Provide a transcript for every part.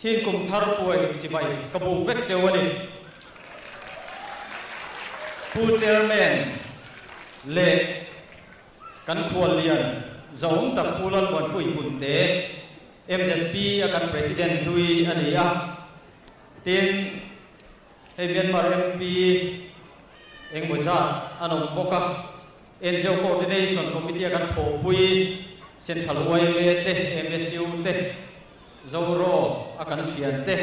Chin kum thar puai chibai ka buk vek cheu a ni. Pu Chairman leh kan khuallian Zaum tak Pu Lalmuanpui Punte, MZP a kan President hlui a ni a. Tin, hei Myanmar MP engmaw zat an awm bawk a. NGO Coordination Committee a kan thawhpui Central yma te, MSU te, Zoro a kan thian te,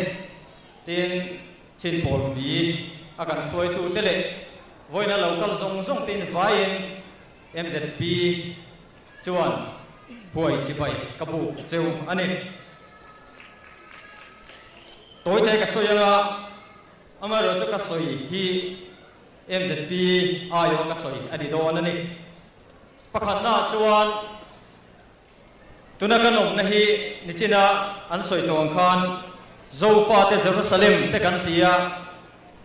tin Chin Pawlpi a kan hruaitu te leh vawiina lo kal zawng zawng te invaiin MZP chuan huai chibai ka buk cheu a ni. Tawite ka sawi anga amaherawhchu ka sawi hi MZP aiawh ka sawi a ni dawn a ni. Pakhatnaah chuan tuna kan awmna hi nichina an sawi tawh ang khan Zofate Jerusalem te kan ti a,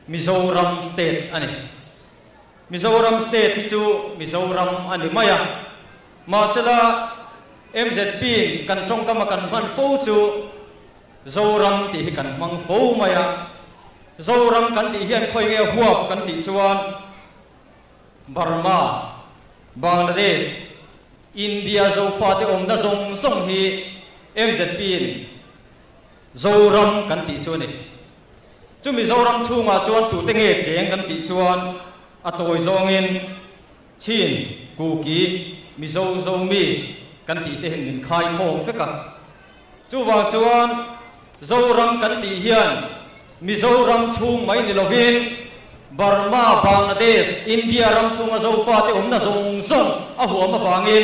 Mizoram state a ni. Mizoram state hi chu Mizoram a ni mai a, mahsela MZP in kan tawngkama kan hman fo chu Zoram tih hi kan hmang fo mai a. Zoram kan tih hian khawi nge huap kan tih chuan Burma, Bangladesh, India Zofate awmna zawng zawng hi MZP in Zoram kan tih chu a ni. Chu Mizoram chhungah chuan tute nge cheng kan tih chuan a tawi zawngin Chin, Kuki, Mizo, Zomi kan tih te hian min khai khawm vek a. Chuvang chuan Zoram kan tih hian Mizoram chhung mai ni lovin Burma, Bangladesh, India ram chhunga Zofate awmna zawng zawng a huam avangin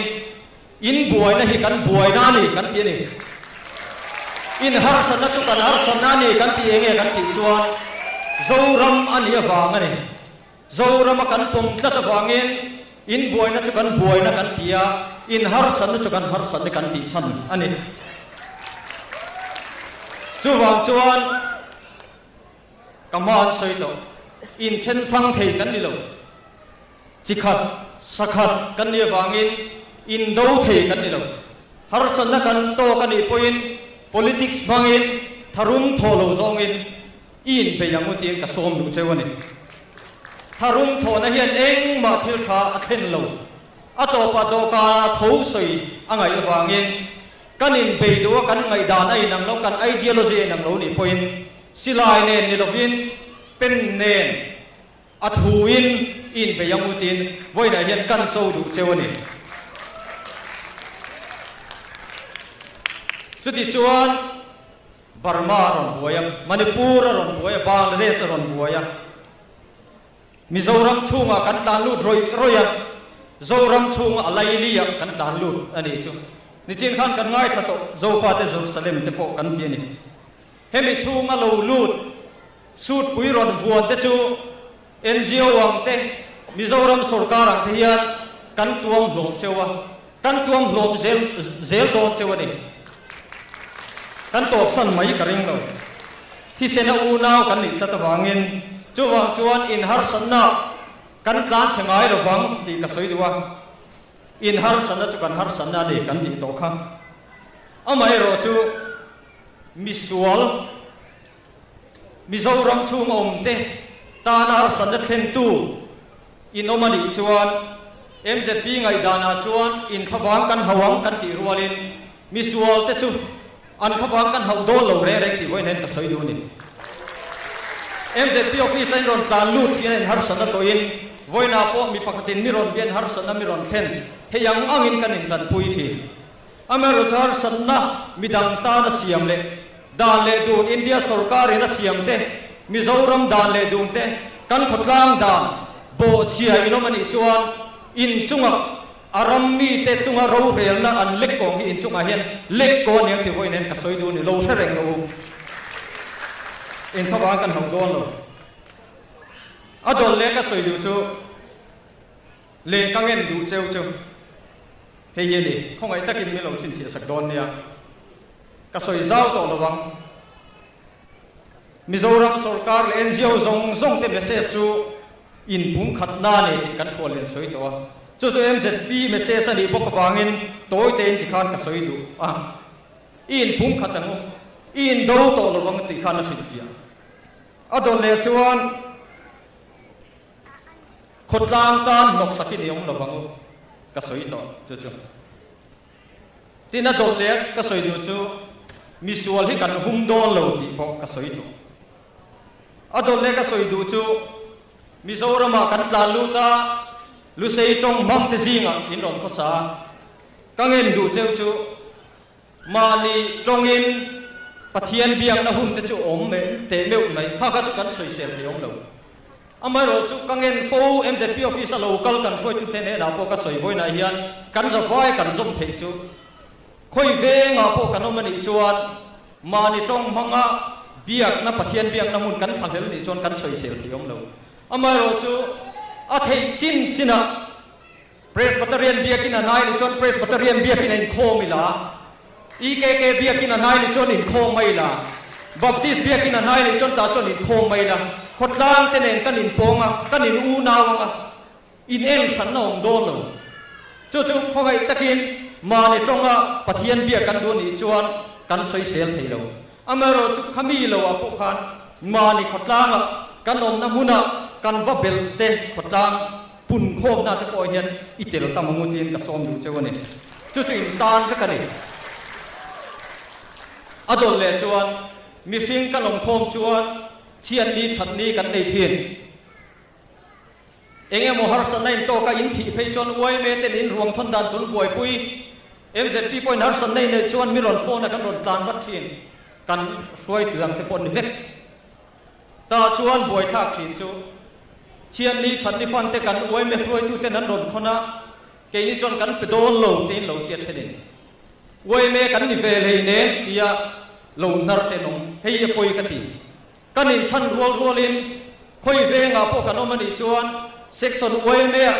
In buaina hi kan buaina a ni kan ti a ni. In harsatna chu kan harsatna a ni kan ti enge kan tih chuan Zoram a nih avang a ni. Zorama kan pawm tlat avangin in buaina chu kan buaina kan ti a, in harsatna chu kan harsatna kan tih chhan a ni. Chuvang chuan ka hma an sawi tawh, in then thlang thei kan ni lo. Chi khat, sa khat kan nih avangin indo thei kan ni lo. Harsatna kan tawk a nih pawhin politics hmangin tharum thawh lo zawngin i inbei ang u tiin ka sawm duh cheu a ni. Tharum thawhna hian engmah thil tha a thlen lo. A tawpah dawhkanah tho sawi a ngaih avangin kan inbei duh a, kan ngaihdan a inang lo, kan ideology a inang lo nih pawhin silai nen ni lovin pen nen, A thuin i inbei ang u tiin vawiinah hian kan cho duh cheu a ni. Chutichuan Burma a rawn buai a, Manipur a rawn buai a, Bangladesh a rawn buai a, Mizoram chhungah kan tlan lut rawih rawih a, Zoram chhunga a laili-ah kan tlan lut a nih chu. Nichin khan kan ngaithla tawh, Zofate Jerusalem te pawh kan ti a ni. Hemi chhunga lo lut Sutpui rawn vuan te chu NGO ang te, Mizoram sorkar ang te hian kan tuam hlawm cheu a, kan tuam hlawm zel zel dawn cheu a ni. Kan tawpsan mai ka ring lo. Thisena unau kan nih tlat avangin chuvang chuan inharsatna kan tlan chhe ngai lovang tih ka sawi duh a. Inharsatna chu kan harsatna a ni kan tih tawh kha. Amaherawhchu misual. Mizoram chhung awm te tana harsatna thlentu in awm a nih chuan MZP ngaihdanah chuan in thlavang kan hauh ang kan tih rualin misual te chu an thlavang kan hauh dawn lo reng reng tih vawiin hian ka sawi duh a ni. MZP office a in rawn tlan lut hian in harsatna tawhin vawiinah pawh mi pakhatin mi rawn bian harsatna mi rawn thlen thei ang angin kan intlanpui thin. Amaherawhchu harsatna midang tana siam leh dan leh dun India sorkarin a siam te, Mizoram dan leh dun te, kan khawtlang dan bawhchhia in awm a nih chuan in chunga a ram mite chunga rorelna an lek kawng hi in chungah hian lek kaw a ni ang tih vawiin hian ka sawi duh a ni, lo hre reng lo u. Engthlavang kan hauh dawn lo. A dawn leh ka sawi duh chu. Leh ka ngen duh cheu chu hei hi a ni, khawngaih takin min lo chhinchhiah sak dawn nia. Ka sawi zau tawh lo ang. Mizoram sorkar leh NGO zawng zawng te message chu inpum khat na nei tih kan khual lian sawi tawh a. Chu chu MZP message a nih bawk avangin tawi tein tikhan ka sawi duh a. I inpum khat ang u. I indo tawh lo vang tih khan a hrilhfiah. A dawn leh chuan khawtlang tan hnawksak in i awm lo vang u, ka sawi tawh chu chu. Tin a dawt leh ka sawi duh chu misual hi kan hum dawn lo tih pawh ka sawi tawh. A dawt leh ka sawi duh chu Mizoramah kan tlan lut a, Lusei tawng hmang te zingah in rawn khawsa a, ka ngen duh cheu chu mahni tawngin Pathian biakna hun te chu awm teh meuh mai, kha kha chu kan sawisel thei awm lo. Amaherawh chu ka ngen fo MZP office a lo kal kan hruaitute hnenah pawh ka sawi vawiinah hian kan zavai kan zawm theih chu khawi vengah pawh kan awm a nih chuan mahni tawng hmanga biakna Pathian biakna hmun kan thlahlel nih chuan kan sawisel thei awm lo. Amaherawh chu a theih chin chinah Presbyterian biakin a hnai nih chuan Presbyterian biakin a inkhawm ila, EKK biakin a hnai nih chuan inkhawm mai ila, Baptist biakin a hnai nih chuan tah chuan inkhawm mai ila, khawtlang te nen kan inpawng a, kan in unau ang a, in en hranna awm dawn lo. Chu chu khawngaih takin mahni tawnga Pathian biak kan duh nih chuan kan sawisel thei lo. Amaherawh chu khami lo ah pawh khan mahni khawtlangah kan awmna hmunah kan va belh te khawtlang Punkhawmna te pawh hian i tel tam ang u tiin ka sawm duh cheu a ni. Chu chu in tan vek a ni. A dawlh leh chuan mihring kan awmkhawm chuan chhiatni thatni kan nei thin. Eng emaw harsatna in tawka in thih phei chuan yma ten in ruang thawn dan tun buaipui MZP pawhin harsatna in neih chuan mi rawn phone a kan rawn tlan vat thin. Kan hruaitu dang te pawh ni vek. Tah chuan buaithlak thin chu Chhiatni thatni fan te kan uaime hruaitu ten an rawn khawn a, keini chuan kan pe dawn lo tiin lo tia thenin uaime kan ni ve hlei nen tia lo hnar te an awm. Hei a pawi ka ti. Kan inchhan rual rualin khawi vengah pawh kan awm a nih chuan section uaime ah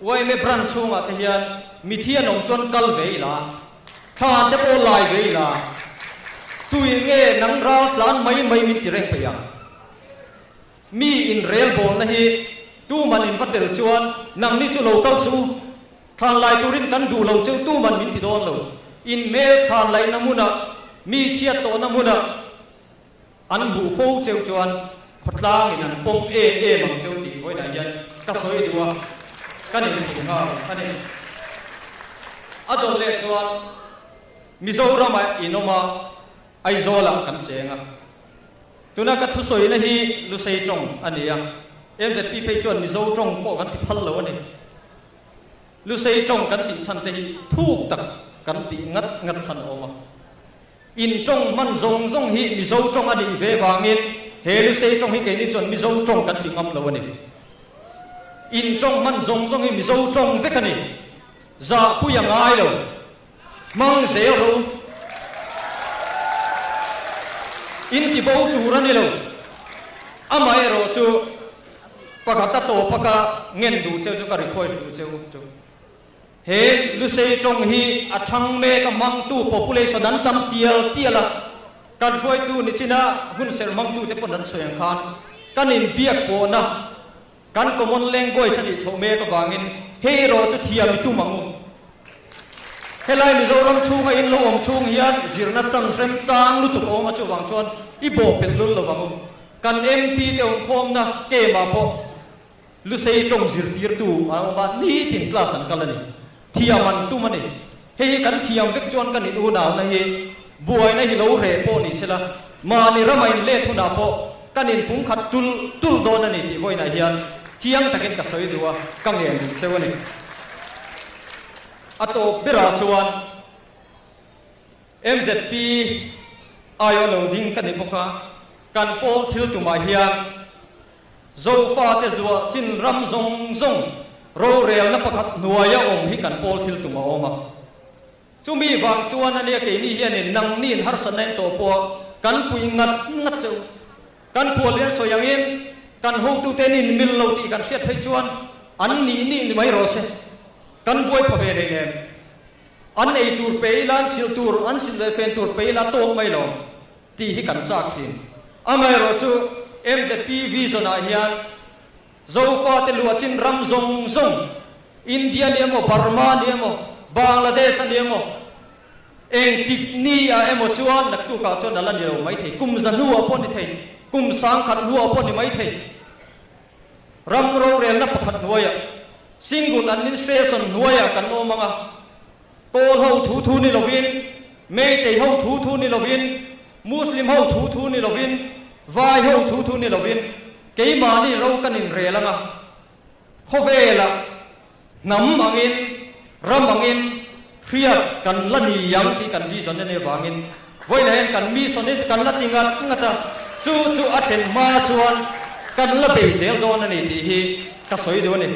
uaime branch chhungah te hian mithi an awm chuan kal ve ila, thlan te pawh lai ve ila, tui nge nang ral tlan mai mai min ti reng peih ang. Mi in rel bawlna hi tuman in va tel chuan nangni chu lo kal suh u, thlan lai turin kan duh lo cheu tuman min ti dawn lo. In hmel thlan laihna hmunah, mi chhiat tawhna hmunah an hmuh fo cheu chuan khawtlangin an pawm em em ang cheu tih vawiinah hian ka sawi duh a, kan inhmuh nghal a ni. A dawt leh chuan Mizoramah in awm a, Aizawlah kan cheng a. Tuna ka thusawina hi Lusei tawng a ni a, MZP phei chuan Mizo tawng pawh kan ti phal lo a ni. Lusei tawng kan tih chhan te hi thuk tak kan tih ngat ngat chhan a awm a. In tawng hman zawng zawng hi Mizo tawng a nih ve vangin he Lusei tawng hi keini chuan Mizo tawng kan ti ngam lo a ni. In tawng hman zawng zawng hi Mizo tawng vek a ni. Zahpui a ngai lo. Hmang zel ro. In ti bo tur a ni lo. Amaherawh chu pakhat a tawp a ka ngen duh cheu chu ka request duh cheu chu he Lusei tawng hi a thang mek a hmangtu population an tam tial tial a, kan hruaitu nichina hun serh hmangtu te pawn an sawi ang khan kan inbiak pawhna Kan common language a nih chhoh mek avangin hei erawh chu thiam i tum ang u. Helai Mizoram chhunga in lo awm chhung hian zirna chan hrem chang lutuk a awm a chuvang chuan i bawh pelh lul lovang u. Kan MP te awmkhawmna camp ah pawh Lusei tawng zirtirtu an awm a, nitin class an kal a ni. Thiam an tum a ni. Hei hi kan thiam vek chuan kan in unauna hi buaina hi lo reh pawh ni sela, mahni rama in let hunah pawh kan in pumkhat tul tul dawn a ni tih vawiinah hian chiang takin ka sawi duh a, ka ngen duh cheu a ni. A tawp berah chuan MZP aiawh lo ding ka ni bawk a, kan pawl thil tumah hian Zofate zuah chin ram zawng zawng rorelna pakhat hnuaia awm hi kan pawl thil tum a awm a. Chumi vang chuan ania keini hianin nangniin harsatna in tawh pawh kan pui ngat ngat che u. Kan khuallian sawi angin kan hotute an inmil lo tih kan hriat phei chuan an nih nih ni mai rawh se. Kan buai pha ve hlei nem. An ei tur pe ila, an silh tur, an silh leh fen tur pe ila tawk mai lo. Tih hi kan chak thin. Amaherawhchu MZP vision ah hian Zofate luahchin ram zawng zawng, India ni emaw, Burma ni emaw, Bangladesh a ni emaw, Engtik ni ah emaw chuan naktukah chuan a la ni lo mai thei, kum za hnuah pawh ni thei, kum sangkhat hnuah pawh ni mai thei. Ram rorelna pakhat hnuaiah, single administration hnuaiah kan awm ang a, Kawl ho thu thu ni lovin, Meitei ho thu thu ni lovin, Muslim ho thu thu ni lovin, Vai ho thu thu ni lovin, keimahni ro kan inrel ang a, khawvelah hnam angin, ram angin hriat kan la ni ang tih kan vision a nih avangin vawiinah hian kan mission hi kan la ti ngat ngat a, chu chu a thlen hma chuan kan la bei zel dawn a ni tih hi ka sawi duh a ni.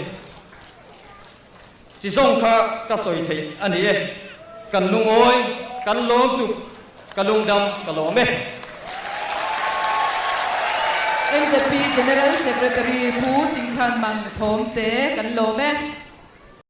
Ti zawng kha ka sawi theih a ni e. Kan lungawi, kan lawm tuk, ka lungdam ka lawm e. MZP General Secretary Pu Chingkhan Mang Thawm te kan lawm e.